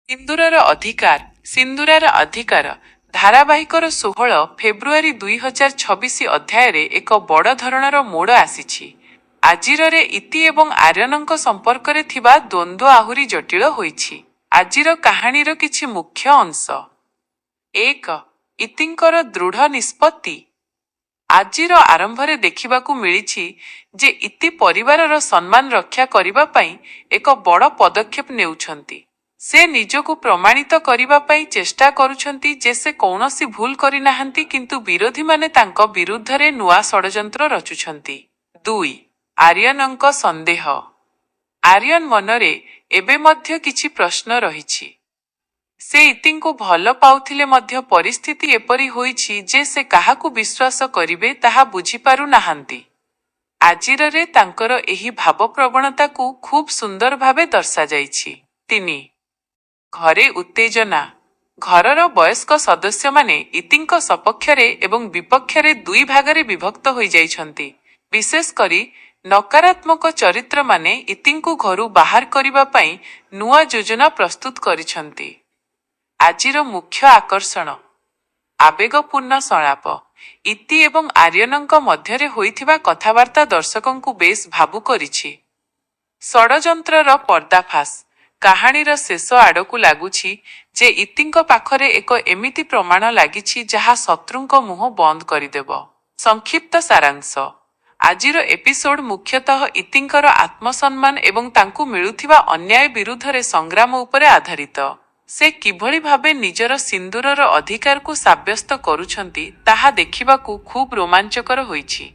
ସିନ୍ଦୁରର ଅଧିକାର, ସିନ୍ଦୁରାର ଅଧିକାର ଧାରାବାହିକର 16 ଫେବୃଆରୀ 2026 ଅଧ୍ୟାୟରେ ଏକ ବଡ଼ ଧରଣର ମୋଡ଼ ଆସିଛି। ଆଜିରରେ ଇତି ଏବଂ ଆର୍ୟନଙ୍କ ସମ୍ପର୍କରେ ଥିବା ଦ୍ୱନ୍ଦ୍ୱ ଆହୁରି ଜଟିଳ ହୋଇଛି। ଆଜିର କାହାଣୀର କିଛି ମୁଖ୍ୟ ଅଂଶ। 1. ଇତିଙ୍କର ଦୃଢ଼ ନିଷ୍ପତ୍ତି। ଆଜିର ଆରମ୍ଭରେ ଦେଖିବାକୁ ମିଳିଛି ଯେ ଇତି ପରିବାରର ସମ୍ମାନ ରକ୍ଷା କରିବା ପାଇଁ ଏକ ବଡ଼ ପଦକ୍ଷେପ ନେଉଛନ୍ତି। ସେ ନିଜକୁ ପ୍ରମାଣିତ କରିବା ପାଇଁ ଚେଷ୍ଟା କରୁଛନ୍ତି ଯେ ସେ କୌଣସି ଭୁଲ କରିନାହାନ୍ତି, କିନ୍ତୁ ବିରୋଧୀମାନେ ତାଙ୍କ ବିରୁଦ୍ଧରେ ନୂଆ ଷଡ଼ଯନ୍ତ୍ର ରଚୁଛନ୍ତି। 2. ଆର୍ୟନଙ୍କ ସନ୍ଦେହ। ଆର୍ୟନ ମନରେ ଏବେ ମଧ୍ୟ କିଛି ପ୍ରଶ୍ନ ରହିଛି। ସେ ଇତିଙ୍କୁ ଭଲ ପାଉଥିଲେ ମଧ୍ୟ ପରିସ୍ଥିତି ଏପରି ହୋଇଛି ଯେ ସେ କାହାକୁ ବିଶ୍ୱାସ କରିବେ ତାହା ବୁଝିପାରୁ ନାହାନ୍ତି। ଆଜିରରେ ତାଙ୍କର ଏହି ଭାବପ୍ରବଣତାକୁ ଖୁବ୍ ସୁନ୍ଦର ଭାବେ ଦର୍ଶାଯାଇଛି। 3. ଘରେ ଉତ୍ତେଜନା। ଘରର ବୟସ୍କ ସଦସ୍ୟମାନେ ଇତିଙ୍କ ସପକ୍ଷରେ ଏବଂ ବିପକ୍ଷରେ ଦୁଇ ଭାଗରେ ବିଭକ୍ତ ହୋଇଯାଇଛନ୍ତି। ବିଶେଷ କରି ନକାରାତ୍ମକ ଚରିତ୍ରମାନେ ଇତିଙ୍କୁ ଘରୁ ବାହାର କରିବା ପାଇଁ ନୂଆ ଯୋଜନା ପ୍ରସ୍ତୁତ କରିଛନ୍ତି। ଆଜିର ମୁଖ୍ୟ ଆକର୍ଷଣ, ଆବେଗପୂର୍ଣ୍ଣ ସଂଳାପ। ଇତି ଏବଂ ଆର୍ୟନଙ୍କ ମଧ୍ୟରେ ହୋଇଥିବା କଥାବାର୍ତ୍ତା ଦର୍ଶକଙ୍କୁ ବେଶ୍ ଭାବୁକ କରିଛି। ଷଡ଼ଯନ୍ତ୍ରର ପର୍ଦ୍ଦାଫାଶ। କାହାଣୀର ଶେଷ ଆଡ଼କୁ ଲାଗୁଛି ଯେ ଇତିଙ୍କ ପାଖରେ ଏକ ଏମିତି ପ୍ରମାଣ ଲାଗିଛି ଯାହା ଶତ୍ରୁଙ୍କ ମୁହଁ ବନ୍ଦ କରିଦେବ। ସଂକ୍ଷିପ୍ତ ସାରାଂଶ। ଆଜିର ଏପିସୋଡ ମୁଖ୍ୟତଃ ଇତିଙ୍କର ଆତ୍ମସମ୍ମାନ ଏବଂ ତାଙ୍କୁ ମିଳୁଥିବା ଅନ୍ୟାୟ ବିରୁଦ୍ଧରେ ସଂଗ୍ରାମ ଉପରେ ଆଧାରିତ। ସେ କିଭଳି ଭାବେ ନିଜର ସିନ୍ଦୁରର ଅଧିକାରକୁ ସାବ୍ୟସ୍ତ କରୁଛନ୍ତି ତାହା ଦେଖିବାକୁ ଖୁବ୍ ରୋମାଞ୍ଚକର ହୋଇଛି।